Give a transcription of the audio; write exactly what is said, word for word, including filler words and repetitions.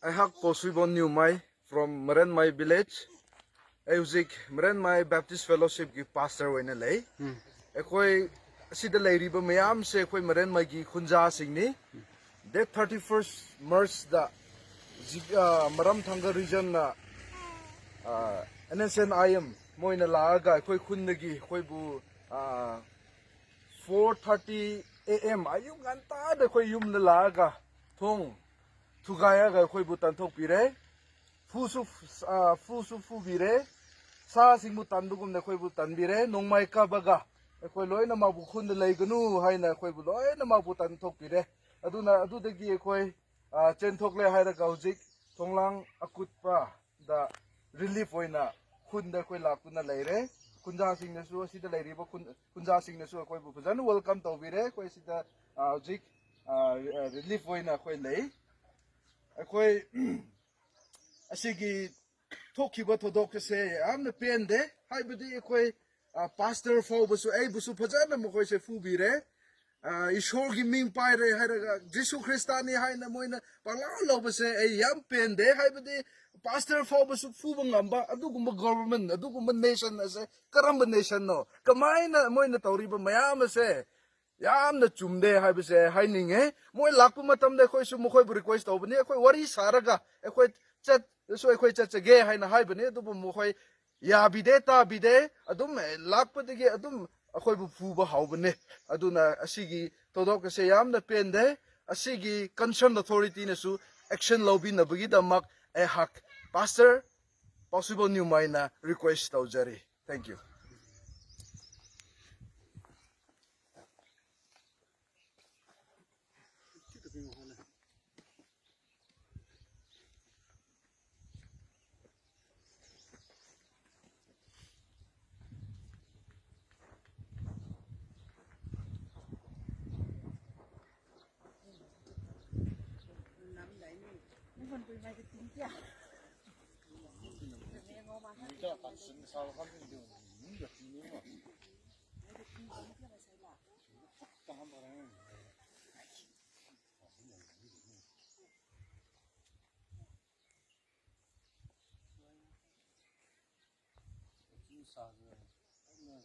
ꯑꯩꯍꯥꯛ ꯄꯣꯁꯨꯏꯕꯣꯟ ꯅ꯭ꯌꯨꯃꯥꯏ, from ꯃꯔꯦꯟꯃꯥꯏ village꯫ ꯑꯩ ꯍꯧꯖꯤꯛ ꯃꯔꯦꯟꯃꯥꯏ Baptist Fellowship ꯀꯤ pastor ꯑꯣꯏꯅ ꯂꯩ꯫ ꯑꯩꯈꯣꯏ ꯑꯁꯤꯗ ꯂꯩꯔꯤꯕ ꯃꯌꯥꯝꯁꯦ ꯑꯩꯈꯣꯏ ꯃꯔꯦꯟꯃꯥꯏꯒꯤ ꯈꯨꯟꯖꯥꯁꯤꯡꯅꯤ꯫ Date thirty first March ꯗ ꯖꯤ-, ꯑ, ꯃꯔꯝ ꯊꯪꯒ region ꯅ, ꯑ, N S N I M ꯃꯣꯏꯅ ꯂꯥꯛꯑꯒ ꯑꯩꯈꯣꯏ ꯈꯨꯟꯗꯒꯤ ꯑꯩꯈꯣꯏꯕꯨ, ꯑ, four thirty A M ꯑꯌꯨꯛ ꯉꯟꯇꯥꯗ ꯑꯩꯈꯣꯏ ꯌꯨꯝꯗ ꯂꯥꯛꯑꯒ ꯊꯣꯡ ꯊꯨꯒꯥꯏꯔꯒ ꯑꯩꯈꯣꯏꯕꯨ ꯇꯥꯟꯊꯣꯛꯄꯤꯔꯦ꯫ ꯐꯨꯁꯨ, ꯑ, ꯐꯨꯁꯨ ꯐꯨꯕꯤꯔꯦ꯫ ꯁꯥꯁꯤꯡꯕꯨ ꯇꯥꯟꯕꯒꯨꯝꯅ ꯑꯩꯈꯣꯏꯕꯨ ꯇꯥꯟꯕꯤꯔꯦ꯫ ꯅꯣꯡꯃꯥꯏ ꯀꯥꯕꯒ ꯑꯩꯈꯣꯏ ꯂꯣꯏꯅꯃꯛꯄꯨ ꯈꯨꯟꯗ ꯂꯩꯒꯅꯨ ꯍꯥꯏꯅ ꯑꯩꯈꯣꯏꯕꯨ ꯂꯣꯏꯅꯃꯛꯄꯨ ꯇꯥꯟꯊꯣꯛꯄꯤꯔꯦ꯫ ꯑꯗꯨꯅ ꯑꯗꯨꯗꯒꯤ ꯑꯩꯈꯣꯏ, ꯑ, ꯆꯦꯟꯊꯣꯛꯂꯦ ꯍꯥꯏꯔꯒ ꯍꯧꯖꯤꯛ ꯊꯣꯡꯂꯥꯡ ꯑꯀꯨꯠꯄꯗ relief ꯑꯣꯏꯅ ꯈꯨꯟꯗ ꯑꯩꯈꯣꯏ ꯂꯥꯛꯇꯨꯅ ꯂꯩꯔꯦ꯫ ꯈꯨꯟꯖꯥꯁꯤꯡꯅꯁꯨ, ꯑꯁꯤꯗ ꯂꯩꯔꯤꯕ ꯈꯨꯟ-, ꯈꯨꯟꯖꯥꯁꯤꯡꯅꯁꯨ ꯑꯩꯈꯣꯏꯕꯨ ꯐꯖꯅ welcome ꯇꯧꯕꯤꯔꯦ꯫ ꯑꯩꯈꯣꯏ ꯁꯤꯗ, ꯑ, ꯍꯧꯖꯤꯛ, ꯑ, relief ꯑꯣꯏꯅ ꯑꯩꯈꯣꯏ ꯂꯩ꯫ ꯑꯩꯈꯣꯏ ꯑꯁꯤꯒꯤ ꯊꯣꯛꯈꯤꯕ ꯊꯧꯗꯣꯛ ꯑꯁꯦ ꯌꯥꯝꯅ ꯄꯦꯟꯗꯦ꯫ ꯍꯥꯏꯕꯗꯤ ꯑꯩꯈꯣꯏ, ꯑ, pastor ꯐꯥꯎꯕꯁꯨ, ꯑꯩꯕꯨꯁꯨ ꯐꯖꯅ ꯃꯈꯣꯏꯁꯦ ꯐꯨꯕꯤꯔꯦ꯫ ꯑ, ꯏꯁꯣꯔꯒꯤ ꯃꯤꯡ ꯄꯥꯏꯔꯦ ꯍꯥꯏꯔꯒ ꯖꯤꯁꯨ ꯈ꯭ꯔꯤꯁꯇꯥꯅꯤ ꯍꯥꯏꯅ ꯃꯣꯏꯅ ꯄꯪꯂꯥꯎ ꯂꯧꯕꯁꯦ ꯑꯩ ꯌꯥꯝ ꯄꯦꯟꯗꯦ꯫ ꯍꯥꯏꯕꯗꯤ pastor ꯐꯥꯎꯕꯁꯨ ꯐꯨꯕ ꯉꯝꯕ ꯑꯗꯨꯒꯨꯝꯕ government, ꯑꯗꯨꯒꯨꯝꯕ nation ꯑꯁꯦ ꯀꯔꯝꯕ nation ꯅꯣ? ꯀꯃꯥꯏꯅ ꯃꯣꯏꯅ ꯇꯧꯔꯤꯕ ꯃꯌꯥꯝ ꯑꯁꯦ ꯌꯥꯝꯅ ꯆꯨꯝꯗꯦ ꯍꯥꯏꯕꯁꯦ ꯍꯥꯏꯅꯤꯡꯉꯦ꯫ ꯃꯣꯏ ꯂꯥꯛꯄ ꯃꯇꯝꯗ ꯑꯩꯈꯣꯏꯁꯨ ꯃꯈꯣꯏꯕꯨ request ꯇꯧꯕꯅꯤ, ꯑꯩꯈꯣꯏ ꯋꯥꯔꯤ ꯁꯥꯔꯒ ꯑꯩꯈꯣꯏ ꯆꯠꯁꯨ ꯑꯩꯈꯣꯏ ꯆꯠꯆꯒꯦ ꯍꯥꯏꯅ ꯍꯥꯏꯕꯅꯤ, ꯑꯗꯨꯕꯨ ꯃꯈꯣꯏ ꯌꯥꯕꯤꯗꯦ, ꯇꯥꯕꯤꯗꯦ꯫ ꯑꯗꯨꯝ, ꯑꯦ, ꯂꯥꯛꯄꯗꯒꯤ ꯑꯗꯨꯝ ꯑꯩꯈꯣꯏꯕꯨ ꯐꯨꯕ ꯍꯧꯕꯅꯦ꯫ ꯑꯗꯨꯅ ꯑꯁꯤꯒꯤ ꯊꯧꯗꯣꯛ ꯑꯁꯦ ꯌꯥꯝꯅ ꯄꯦꯟꯗꯦ꯫ ꯑꯁꯤꯒꯤ concern authority ꯅꯁꯨ action ꯂꯧꯕꯤꯅꯕꯒꯤꯗꯃꯛ ꯑꯩꯍꯥꯛ pastor ꯄꯥꯎꯁꯤꯕꯧ ꯅ꯭ꯌꯨꯃꯥꯏꯅ request ꯇꯧꯖꯔꯤ꯫ Thank you. ꯆꯥꯗꯅ ꯀꯟꯅ